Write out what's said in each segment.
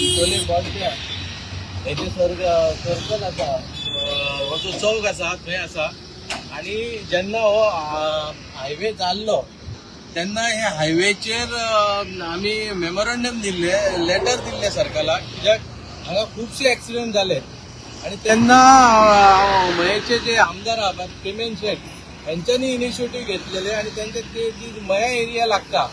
बिचोले बोडक्या हेजे सर्कल आसा, हो जो चौक आसा थंय आसा. आनी जेन्ना हो हायवे जाल्लो तेन्ना हे हायवेचेर आमी मेमोरंडम दिल्ले, लेटर दिल्ले सरकाराक, कित्याक हांगा खुबशे एक्सिडंट जाले. आनी तेन्ना मयेचे जे आमदार आहा प्रेमेंद्र शेट हेंच्यांनी इनिशिएटीव घेतलेले आनी तेंचे ते जी मया एरिया लागता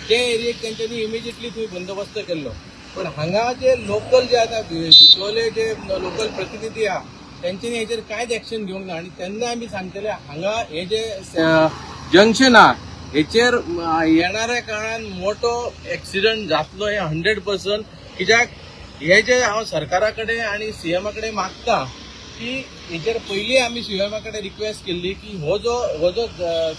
ते एरियेक तेंच्यांनी इमिजिएटली थंय बंदोबस्त केल्लो. पण हांगा जे लोकल जे आतां बिचोले जे लोकल प्रतिनिधी आहा तेंच्यांनी हेचेर कांयच एक्शन घेवंक ना. आनी तेन्ना आमी सांगतले हांगा हे जे जंक्शन आहा हेचेर येणाऱ्या काळान मोठो एक्सिडंट जातलो हे 100%. कित्याक हे जे हांव सरकारा कडेन आनी सीएमा कडेन मागता की हेचेर पयलीं आमी सीएमा कडेन रिक्वेस्ट केल्ली की हो जो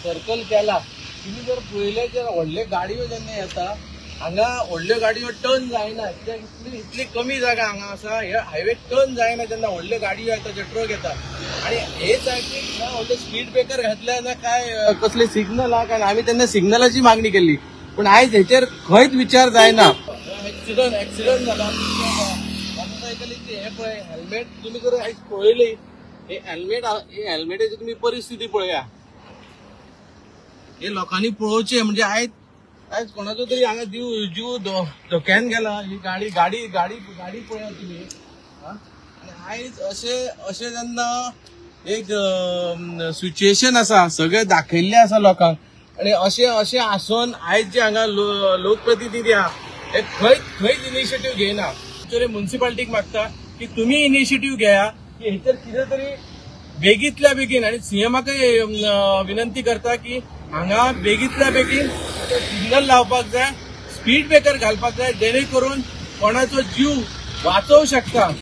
सर्कल केला, तुमी जर पळयलें जर व्हडल्यो गाडयो जेन्ना येता हांगा व्हडल्यो गाडयो टर्न जायना, कित्याक इतली कमी जागा हांगा आसा, हे हायवे टर्न जायना जेन्ना व्हडल्यो गाडयो येता, जे ट्रक येता. आनी हे सायडीक ना व्हडले स्पीड ब्रेकर घातले ना काय कसले सिग्नल आहा, कारण आमी तेन्ना सिग्नलाची मागणी केल्ली, पूण आयज हेचेर खंयच विचार जायना. एक्सिडंट जाला मोटरसायकलीची. हे पळय हेल्मेट तुमी जर आयज पळयली, हे हेल्मेट, हे हेल्मेटाची तुमी परिस्थिती पळया, हे लोकांनी पळोवचें. म्हणजे आयज आयज कोणाचो तरी हांगा जीव धोक्यान गेला. ही गाडी गाडी गाडी गाडी पळया तुमी. आनी आयज अशें अशें जेन्ना एक सिच्युएशन आसा, सगळें दाखयल्लें आसा लोकांक, आनी अशें अशें आसून आयज जे हांगा लोकप्रतिनिधी आहा हे खंयच इनिशिएटीव घेयना. एक्चुअली मुन्सिपालिटीक मागता की तुमी इनिशिएटीव घेया की हेचेर कितें तरी बेगींतल्या बेगीन, आनी सीएमाकय विनंती करता की हांगा बेगींतल्या बेगीन सिग्नल लावपाक जाय, स्पीड ब्रेकर घालपाक जाय, जेणे करून कोणाचो जीव वाचोवं शकता.